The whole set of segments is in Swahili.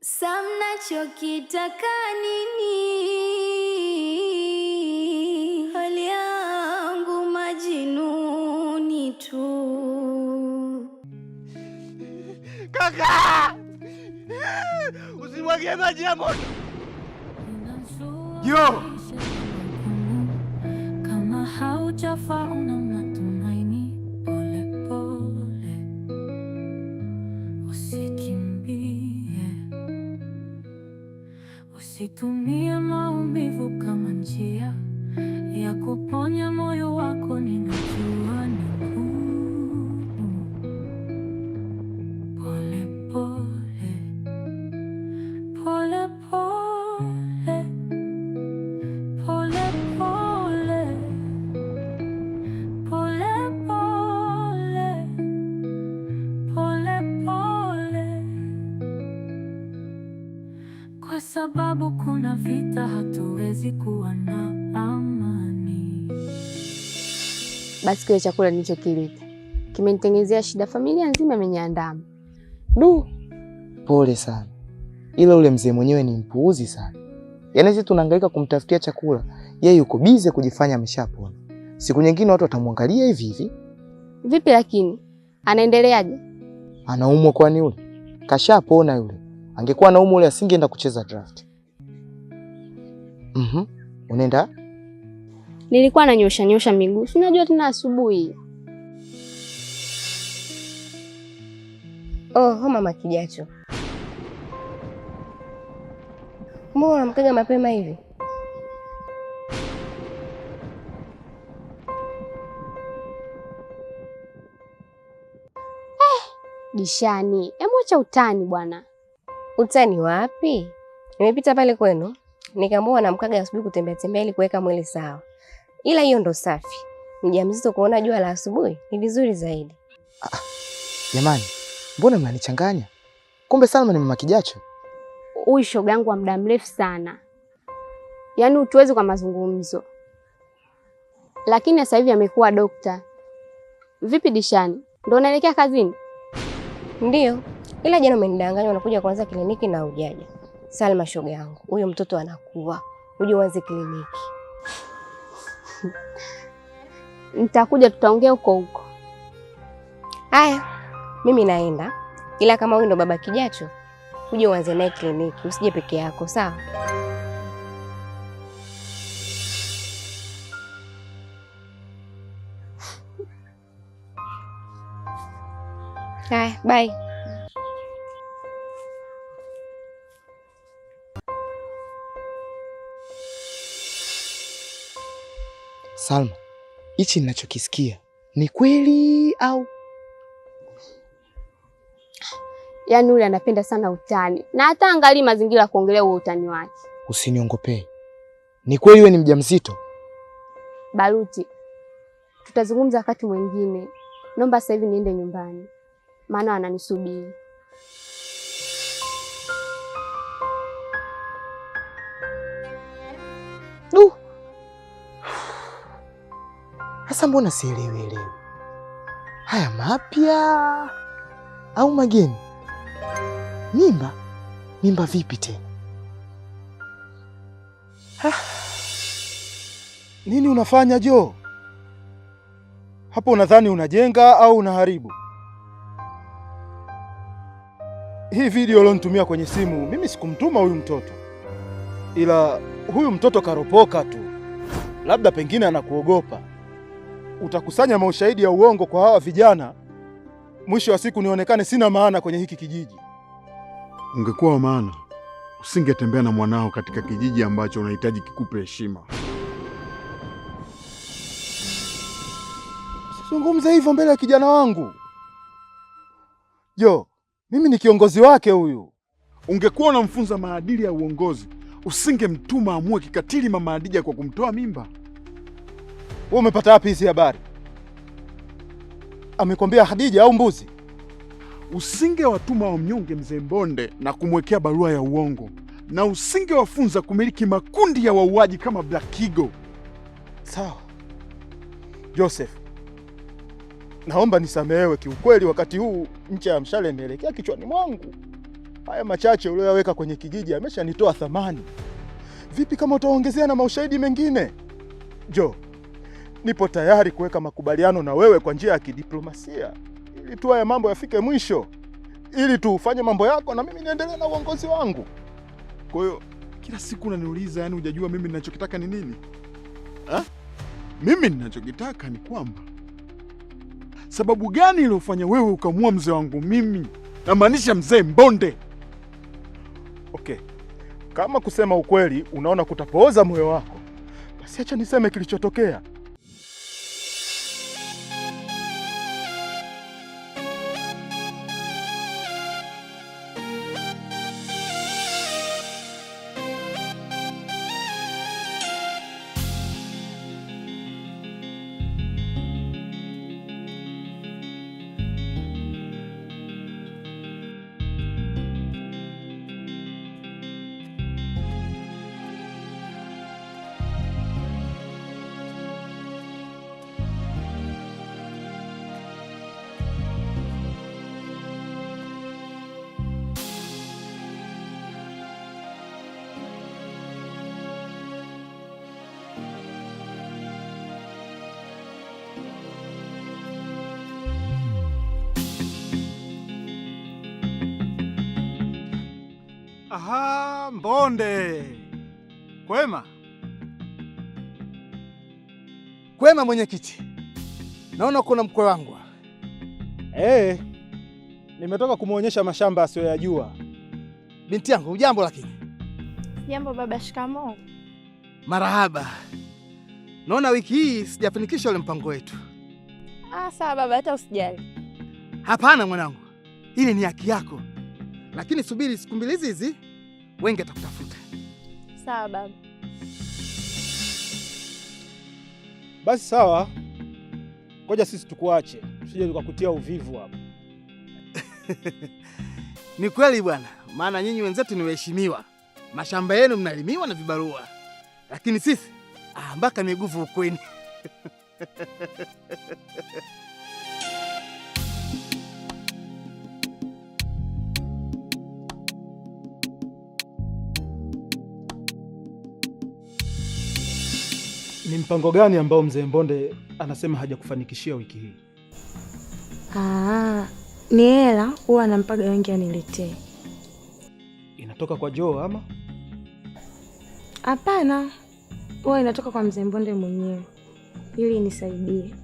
Samnachokitaka nini? Hali yangu majinuni tu. Kaka! Usimwagie maji ya moto. Jo! Kama haujafa una matumaini, pole pole, usikimbie, usitumie maumivu kama njia ya kuponya moyo wako. Ninajua ni ngumu. Pole pole, pole pole, pole pole, pole pole, pole pole, kwa sababu kuna vita hatuwezi kuwa na amani. Basi kile chakula nilichokileta kimenitengenezea shida, familia nzima imeniandama. Du, pole sana, ila ule mzee mwenyewe ni mpuuzi sana. Yaani sisi tunahangaika kumtafutia chakula, yeye yuko bize kujifanya ameshapona. Siku nyingine watu watamwangalia hivi hivi. Vipi lakini anaendeleaje? Anaumwa kwani yule? Kashapona yule. Angekuwa anaumwa yule asingeenda kucheza draft. Unaenda? Nilikuwa nanyosha nyosha miguu, si unajua tena asubuhi. Oh, mama Kijacho, mbona unamkaga mapema hivi? Dishani, hebu acha utani bwana. Utani wapi? Nimepita pale kwenu nikaambiwa wanamkaga asubuhi kutembea tembea ili kuweka mwili sawa, ila hiyo ndo safi. Mjamzito kuona jua la asubuhi ni vizuri zaidi. Jamani, mbona mnanichanganya? Kumbe Salma ni mama Kijacho. Huyu shoga yangu wa muda mrefu sana, yaani utuwezi kwa mazungumzo, lakini sasa hivi amekuwa dokta. Vipi Dishani, ndo unaelekea kazini? Ndiyo, ila jana umenidanganya unakuja kuanza kliniki na ujaja. Salma shoga yangu, huyo mtoto anakuwa, uje uanze kliniki. Nitakuja, tutaongea huko huko. Haya, mimi naenda, ila kama huyu ndo baba Kijacho, uje uanze naye kliniki, usije peke yako, sawa? Haya, bye. Salma, hichi ninachokisikia ni kweli au? Yaani yule anapenda sana utani na hata angalii mazingira ya kuongelea huo utani wake. Usiniongopee. Ni kweli wewe ni mjamzito? Baruti, tutazungumza wakati mwingine. Naomba sasa hivi niende nyumbani, maana wananisubiri. Du. Sasa mbona sielewi elewi? Haya mapya au mageni? Mimba? Mimba vipi tena? Nini unafanya Jo? Hapo unadhani unajenga au unaharibu? Hii video ulionitumia kwenye simu, mimi sikumtuma huyu mtoto, ila huyu mtoto karopoka tu, labda pengine anakuogopa. Utakusanya maushahidi ya uongo kwa hawa vijana, mwisho wa siku nionekane sina maana kwenye hiki kijiji. Ungekuwa wa maana, usingetembea na mwanao katika kijiji ambacho unahitaji kikupe heshima. Usizungumze hivyo mbele ya kijana wangu Jo, mimi ni kiongozi wake huyu. Ungekuwa unamfunza maadili ya uongozi, usingemtuma amue kikatili mama Hadija kwa kumtoa mimba. Wewe umepata wapi hizi habari? Amekwambia Hadija au mbuzi? Usingewatuma wamnyonge mzee Mbonde na kumwekea barua ya uongo, na usingewafunza kumiliki makundi ya wauaji kama Black Eagle. Sawa Joseph, naomba nisamehewe. Kiukweli wakati huu ncha ya mshale imeelekea kichwani mwangu. Haya machache ulioyaweka kwenye kijiji ameshanitoa thamani. Vipi kama utaongezea na maushahidi mengine? Jo, nipo tayari kuweka makubaliano na wewe kwa njia ya kidiplomasia ili tu haya mambo yafike mwisho, ili tu ufanye mambo yako na mimi niendelee na uongozi wangu. Kwa hiyo kila siku unaniuliza, yani hujajua mimi ninachokitaka ni nini? Ha? Mimi ninachokitaka ni kwamba sababu gani iliyofanya wewe ukamua mzee wangu mimi, namaanisha mzee Mbonde? Okay, kama kusema ukweli unaona kutapooza moyo wako, basi acha niseme kilichotokea. Aha, Mbonde. Kwema? Kwema mwenyekiti, naona kuna mkwe wangu. Nimetoka kumwonyesha mashamba asiyoyajua. Binti yangu, hujambo lakini? Jambo baba, shikamoo. Marahaba. Naona wiki hii sijafanikisha ule mpango wetu. Ah, sawa baba, hata usijali. Hapana mwanangu, ile ni haki yako, lakini subiri siku mbili hizi hizi, wengi atakutafuta. Sawa baba. Basi sawa, ngoja sisi tukuache, tusije tukakutia uvivu hapa. Ni kweli bwana, maana nyinyi wenzetu ni waheshimiwa, mashamba yenu mnalimiwa na vibarua, lakini sisi mpaka miguvu ukweni. Ni mpango gani ambao mzee Mbonde anasema hajakufanikishia wiki hii? Ni hela huwa anampaga wengi aniletee. Inatoka kwa Joe ama? Hapana, huwa inatoka kwa mzee Mbonde mwenyewe ili nisaidie.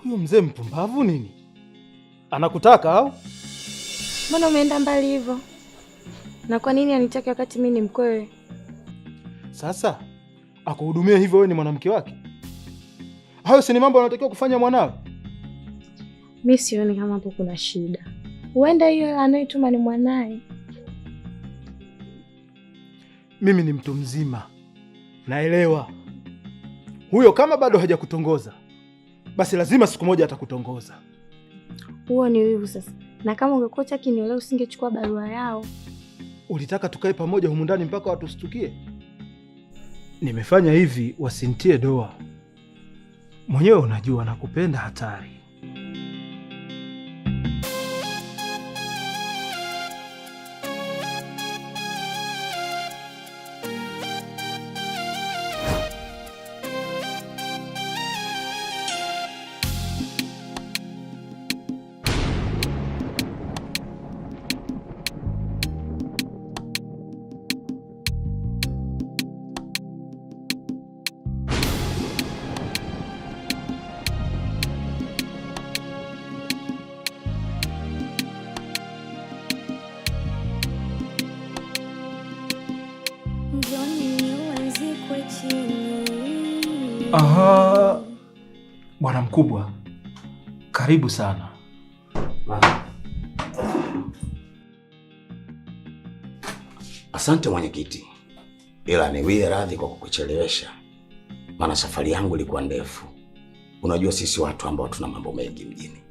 Huyo mzee mpumbavu nini? Anakutaka au? Mbona umeenda mbali hivyo? Na kwa nini anitake wakati mimi ni mkwewe? Sasa akuhudumie hivyo, wewe ni mwanamke wake? Hayo si ni mambo anatakiwa kufanya mwanawe? Mi sioni kama hapo kuna shida. Huenda hiyo hela anayotuma ni mwanae. Mimi ni mtu mzima, naelewa. Huyo kama bado hajakutongoza, basi lazima siku moja atakutongoza. Huo ni wivu sasa. Na kama ungekuwa hutaki niolewe usingechukua barua yao. Ulitaka tukae pamoja humu ndani mpaka watu wasitukie? Nimefanya hivi wasintie doa. Mwenyewe unajua nakupenda hatari. Aha, bwana mkubwa, karibu sana. Asante mwenyekiti, ila niwie radhi kwa kukuchelewesha, maana safari yangu ilikuwa ndefu. Unajua sisi watu ambao tuna mambo mengi mjini.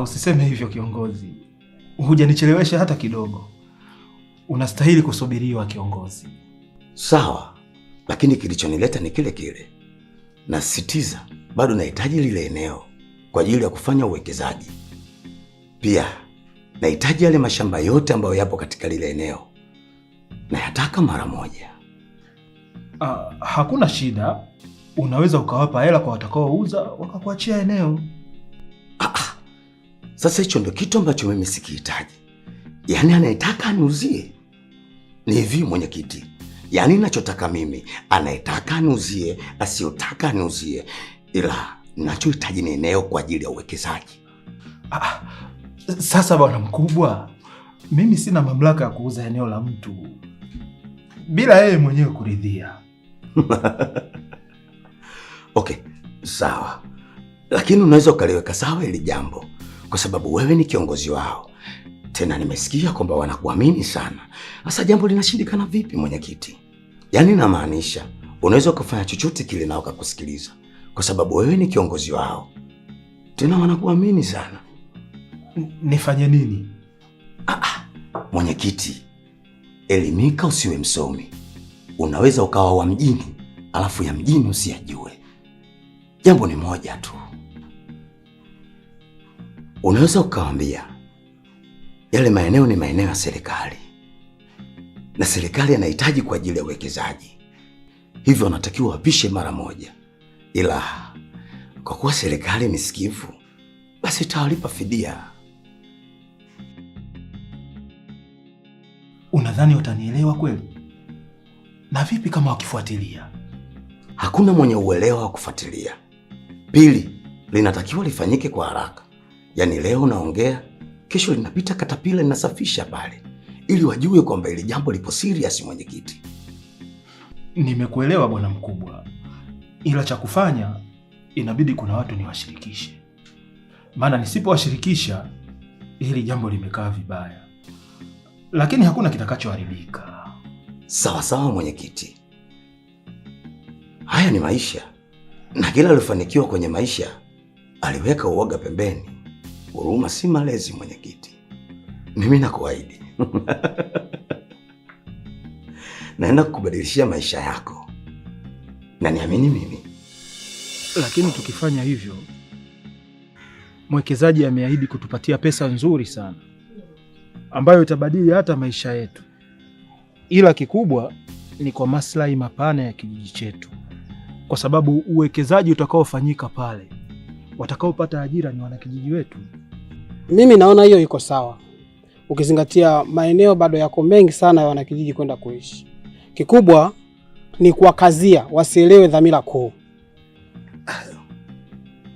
Usiseme hivyo kiongozi, hujanichelewesha hata kidogo. Unastahili kusubiriwa kiongozi. Sawa, lakini kilichonileta ni kile kile. Nasisitiza, bado nahitaji lile eneo kwa ajili ya kufanya uwekezaji. Pia Nahitaji yale mashamba yote ambayo yapo katika lile eneo, nayataka mara moja. Hakuna shida, unaweza ukawapa hela kwa watakaouza wakakuachia eneo. Sasa hicho ndo kitu ambacho mimi sikihitaji. Yaani anayetaka aniuzie. Ni hivi mwenyekiti, yaani ninachotaka mimi, anayetaka aniuzie, asiyotaka aniuzie, ila ninachohitaji ni eneo kwa ajili ya uwekezaji. Sasa bwana mkubwa, mimi sina mamlaka ya kuuza eneo la mtu bila yeye mwenyewe kuridhia. Okay, sawa, lakini unaweza ukaliweka sawa hili jambo kwa sababu wewe ni kiongozi wao. Tena nimesikia kwamba wanakuamini sana. Sasa jambo linashindikana vipi mwenyekiti? Yaani namaanisha unaweza ukafanya chochote kile na wakakusikiliza kwa sababu wewe ni kiongozi wao, tena wanakuamini sana. Nifanye nini? Mwenyekiti, elimika, usiwe msomi. Unaweza ukawa wa mjini alafu ya mjini usiyajue. Jambo ni moja tu, unaweza ukawaambia yale maeneo ni maeneo ya serikali na serikali anahitaji kwa ajili ya uwekezaji, hivyo wanatakiwa wapishe mara moja, ila kwa kuwa serikali ni sikivu, basi itawalipa fidia. Unadhani watanielewa kweli? Na vipi kama wakifuatilia? Hakuna mwenye uelewa wa kufuatilia. Pili, linatakiwa lifanyike kwa haraka. Yaani leo unaongea, kesho linapita katapila linasafisha pale, ili wajue kwamba ili jambo lipo serious. Mwenyekiti, Nimekuelewa bwana mkubwa, ila cha kufanya inabidi kuna watu niwashirikishe, maana nisipowashirikisha hili jambo limekaa vibaya, lakini hakuna kitakachoharibika. Sawa sawa mwenyekiti, haya ni maisha, na kila alifanikiwa kwenye maisha aliweka uoga pembeni. Huruma si malezi mwenyekiti, mimi nakuahidi naenda kukubadilishia maisha yako, na niamini mimi. Lakini tukifanya hivyo, mwekezaji ameahidi kutupatia pesa nzuri sana ambayo itabadili hata maisha yetu, ila kikubwa ni kwa maslahi mapana ya kijiji chetu, kwa sababu uwekezaji utakaofanyika pale, watakaopata ajira ni wanakijiji wetu. Mimi naona hiyo iko sawa, ukizingatia maeneo bado yako mengi sana ya wanakijiji kwenda kuishi. Kikubwa ni kuwakazia wasielewe dhamira kuu.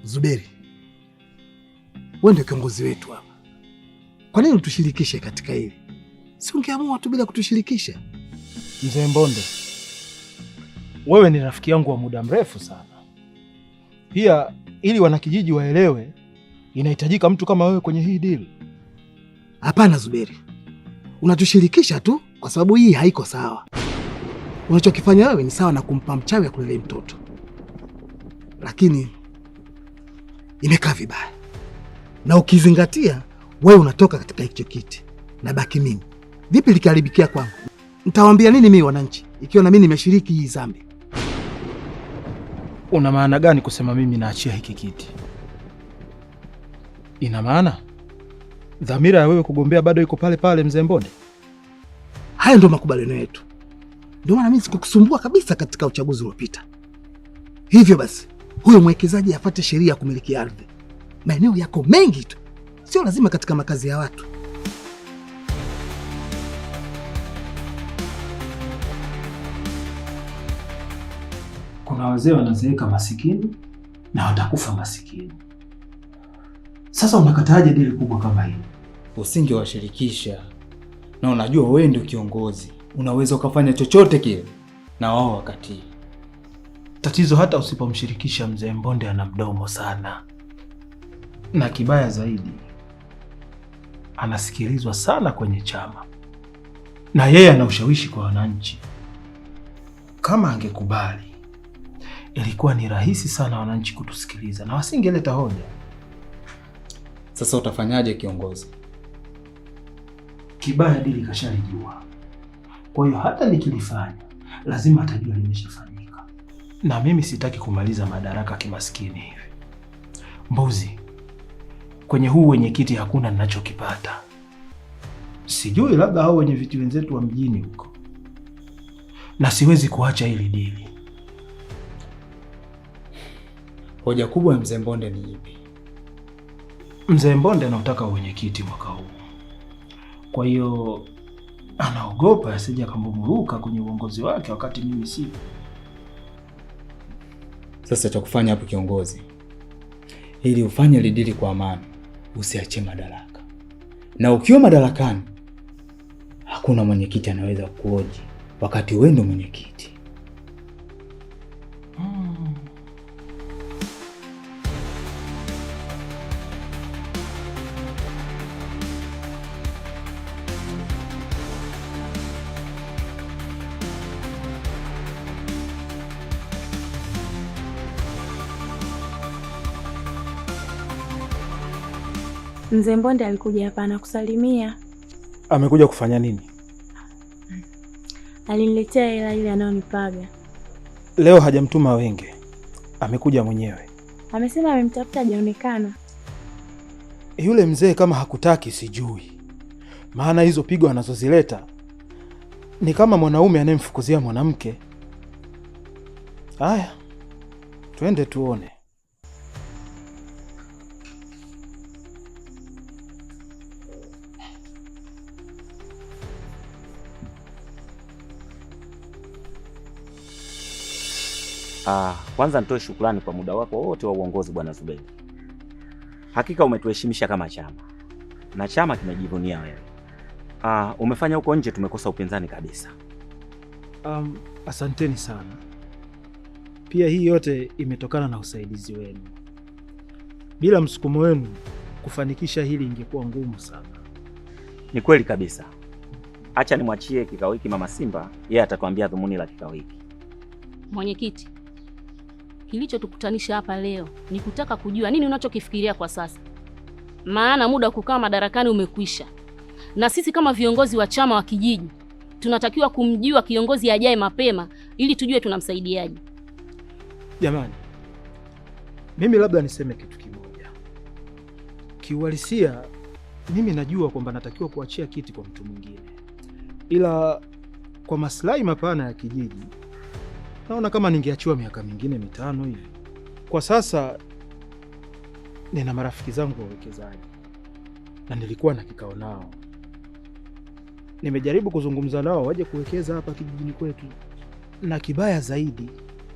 Zuberi, wewe ndio kiongozi wetu hapa, kwa nini utushirikishe katika hili? Si ungeamua tu bila kutushirikisha? Mzee Mbonde, wewe ni rafiki yangu wa muda mrefu sana. Pia ili wanakijiji waelewe, inahitajika mtu kama wewe kwenye hii deal. Hapana Zuberi, unatushirikisha tu kwa sababu hii haiko sawa. Unachokifanya wewe ni sawa na kumpa mchawi akulelee mtoto, lakini imekaa vibaya, na ukizingatia wewe unatoka katika hicho kiti na baki mimi. Vipi likiharibikia kwangu? Nitawaambia nini mimi wananchi, ikiwa na mimi nimeshiriki hii dhambi? Una maana gani kusema mimi naachia hiki kiti? Ina maana dhamira ya wewe kugombea bado iko pale pale, Mzee Mbonde? Hayo ndio makubaliano yetu, ndio maana mimi sikukusumbua kabisa katika uchaguzi uliopita. Hivyo basi, huyo mwekezaji afuate sheria ya kumiliki ardhi. Maeneo yako mengi tu, sio lazima katika makazi ya watu. Kuna wazee wanazeeka masikini na watakufa masikini. Sasa unakataaje dili kubwa kama hili? Usingewashirikisha, na unajua wewe ndio kiongozi, unaweza ukafanya chochote kile na wao wakatii. Tatizo hata usipomshirikisha Mzee Mbonde ana mdomo sana, na kibaya zaidi anasikilizwa sana kwenye chama, na yeye ana ushawishi kwa wananchi. Kama angekubali, ilikuwa ni rahisi sana wananchi kutusikiliza na wasingeleta hoja. Sasa utafanyaje kiongozi? Kibaya dili kashalijua, kwa hiyo hata nikilifanya lazima atajua limeshafanyika, na mimi sitaki kumaliza madaraka kimaskini hivi. Mbuzi, kwenye huu wenyekiti hakuna ninachokipata. Sijui, labda hao wenye viti wenzetu wa mjini huko. Na siwezi kuacha hili dili. Hoja kubwa ya Mzee Mbonde ni ipi? Mzee Mbonde anautaka uwenyekiti mwaka huu. Kwa hiyo anaogopa asije akambumuruka kwenye uongozi wake wakati mimi sipo. Sasa cha kufanya hapo kiongozi, ili ufanye lidili kwa amani, usiachie madaraka. Na ukiwa madarakani, hakuna mwenyekiti anaweza kukuhoji wakati wewe ndio mwenyekiti. Mzee Mbonde alikuja hapa na kusalimia. Amekuja kufanya nini? Aliniletea hela ile anayonipaga. Leo hajamtuma Wenge, amekuja mwenyewe. Amesema amemtafuta hajaonekana. Yule mzee kama hakutaki sijui, maana hizo pigo anazozileta ni kama mwanaume anayemfukuzia mwanamke. Haya, twende tuone. Kwanza nitoe shukrani kwa muda wako wote wa uongozi Bwana Zuberi. Hakika umetuheshimisha kama chama na chama kimejivunia wewe. Umefanya huko nje tumekosa upinzani kabisa. Asanteni sana. Pia hii yote imetokana na usaidizi wenu. Bila msukumo wenu kufanikisha hili ingekuwa ngumu sana. Ni kweli kabisa. Acha nimwachie kikao hiki Mama Simba, yeye atatuambia dhumuni la kikao hiki. Mwenyekiti, kilichotukutanisha hapa leo ni kutaka kujua nini unachokifikiria kwa sasa. Maana muda wa kukaa madarakani umekwisha. Na sisi kama viongozi wa chama wa kijiji tunatakiwa kumjua kiongozi ajaye mapema ili tujue tunamsaidiaje. Jamani, mimi labda niseme kitu kimoja. Kiuhalisia mimi najua kwamba natakiwa kuachia kiti kwa mtu mwingine. Ila kwa maslahi mapana ya kijiji naona kama ningeachiwa miaka mingine 5 hivi. Kwa sasa nina marafiki zangu wawekezaji na nilikuwa na kikao nao. Nimejaribu kuzungumza nao waje kuwekeza hapa kijijini kwetu. Na kibaya zaidi,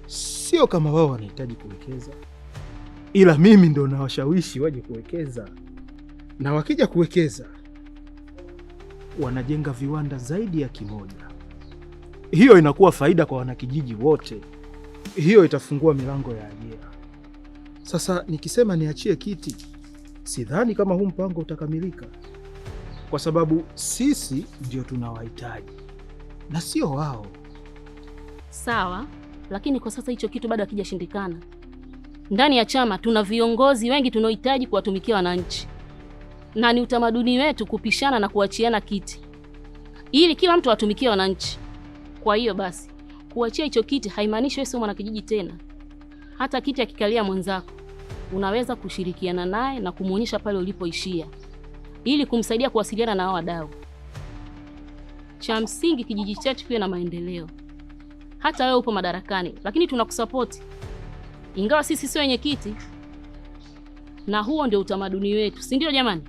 sio kama wao wanahitaji kuwekeza, ila mimi ndo nawashawishi waje kuwekeza. Na wakija kuwekeza wanajenga viwanda zaidi ya kimoja. Hiyo inakuwa faida kwa wanakijiji wote. Hiyo itafungua milango ya ajira. Sasa nikisema niachie kiti, sidhani kama huu mpango utakamilika, kwa sababu sisi ndio tunawahitaji na sio wao. Sawa, lakini kwa sasa hicho kitu bado hakijashindikana. Ndani ya chama tuna viongozi wengi tunaohitaji kuwatumikia wananchi, na ni utamaduni wetu kupishana na kuachiana kiti ili kila mtu atumikie wananchi. Kwa hiyo basi, kuachia hicho kiti haimaanishi wewe sio mwanakijiji tena. Hata kiti akikalia mwenzako, unaweza kushirikiana naye na kumuonyesha pale ulipoishia ili kumsaidia kuwasiliana na wadau. Cha msingi kijiji chetu kiwe na maendeleo. Hata wewe upo madarakani, lakini tunakusupport. Ingawa sisi sio wenye kiti. Na huo ndio utamaduni wetu, si ndio jamani?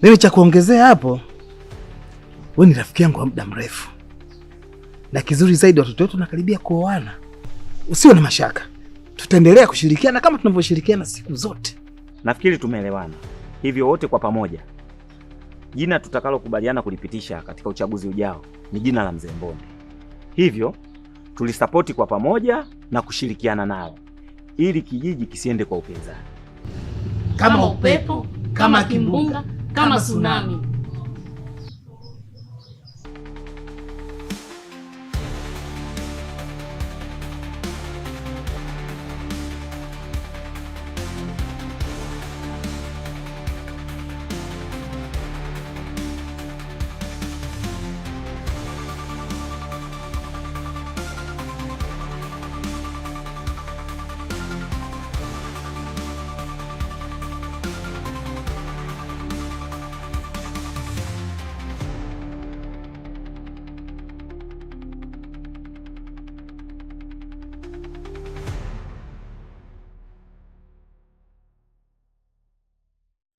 Mimi cha kuongezea hapo, wewe ni rafiki yangu wa muda mrefu. Na kizuri zaidi watoto wetu nakaribia kuoana. Usiwe na mashaka. Tutaendelea kushirikiana kama tunavyoshirikiana siku zote. Nafikiri tumeelewana. Hivyo wote kwa pamoja, jina tutakalokubaliana kulipitisha katika uchaguzi ujao ni jina la Mzee Mbonde. Hivyo tulisapoti kwa pamoja na kushirikiana nao ili kijiji kisiende kwa upinzani. Kama upepo, kama kimbunga, kama tsunami.